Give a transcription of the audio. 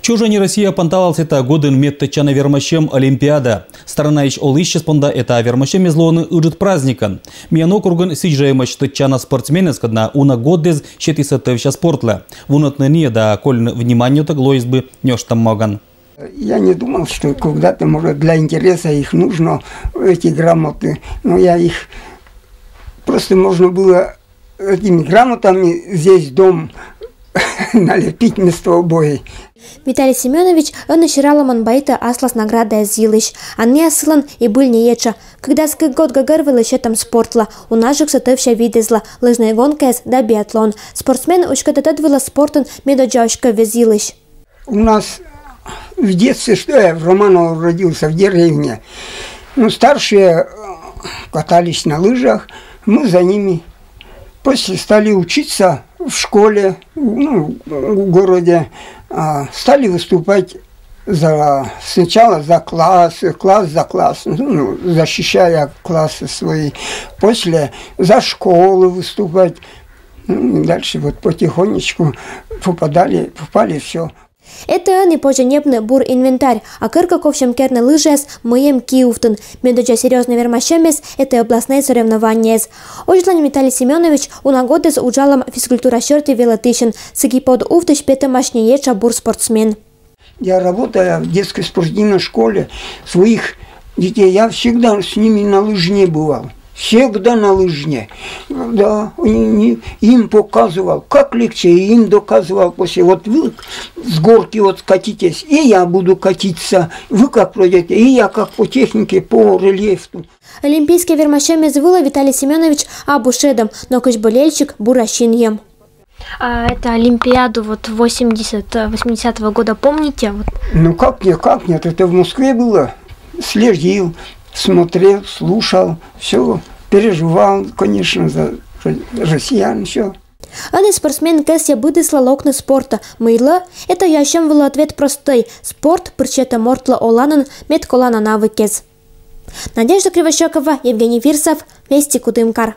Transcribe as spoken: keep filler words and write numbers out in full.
Чужӧн Россия панталалсьӧ та годын медтӧдчана вермасьӧм олимпиада. Странаысь олысьяс понда эта вермасьӧмъяс лоӧны ыджыд праздникӧн. Миян округын сідз жӧ эмӧсь тӧдчана спортсменъяс, кодъяс уна годдэс сетісӧ тӧвся спортлы. Вунӧдны найӧ да кольны вниманиеӧн лоис бы нёшта моган. Я не думал, что когда-то, может, для интереса их нужно, эти грамоты. Но я их просто можно было этими грамотами здесь дом налепить вместо обои. Виталий Семёнович ӧні сералӧмӧн байтӧ аслас наградаяс йылысь. А найӧ сылӧн и были не етша. Кыкдас кык год гӧгӧрвылӧ сетӧм спортлӧ, унажыксӧ тӧвся видэзлӧ, лыжнӧй гонкаяс да биатлон. Спортсмен уськӧдӧ тӧдвылӧ спортын медодззаысь кывъяс йылысь. У нас в детстве, что я в Романово родился, в деревне. Ну, старшие э, катались на лыжах, мы за ними. После стали учиться в школе, ну, в городе. А, стали выступать за, сначала за класс, класс за класс, ну, защищая классы свои. После за школы выступать. Ну, и дальше вот потихонечку попадали, попали все. Этайӧн и позьӧ ньӧбны бур инвентарь, а кӧргӧ ковсьӧм керны лыжаяс мыйӧм киувтын. Медодзза серьёзнӧй вермасьӧмыс — эта областнӧй соревнованиеыс. Озьытлань Виталий Семёнович уна годдэс уджалӧма физкультура сьӧрті велӧтысьӧн, Сыктывкарса пӧдувтысь петӧмаӧсь не етша бур спортсмен. Я, работая в детской спортивной школе, своих детей, я всегда с ними на лыжне бывал. Всегда на лыжне. Да, и не- им показывал, как легче, и им доказывал после. Вот вы с горки вот скатитесь, и я буду катиться. Вы как пройдете, и я как по технике, по рельефу. Олимпийскӧй вермасьӧмъяс вылӧ Виталий Семёнович абу шедӧм, но кыдз болельщик бура синйӧм. А эту олимпиаду вот восемьдесят, восьмидесятого года помните? Вот. Ну как нет, как нет, это в Москве было. Следил, смотрел, слушал, все, переживал, конечно, за ро- россиян, все. Ӧні спортсмен кӧсйӧ быдыслы локны спортӧ. Мыйла? Эта юасьӧм вылӧ ответ простӧй: спорт пыр сетӧ мортлы оланін мед колана на выкез. Надежда Кривощёкова, Евгений Фирсов, Вести, Кудымкар.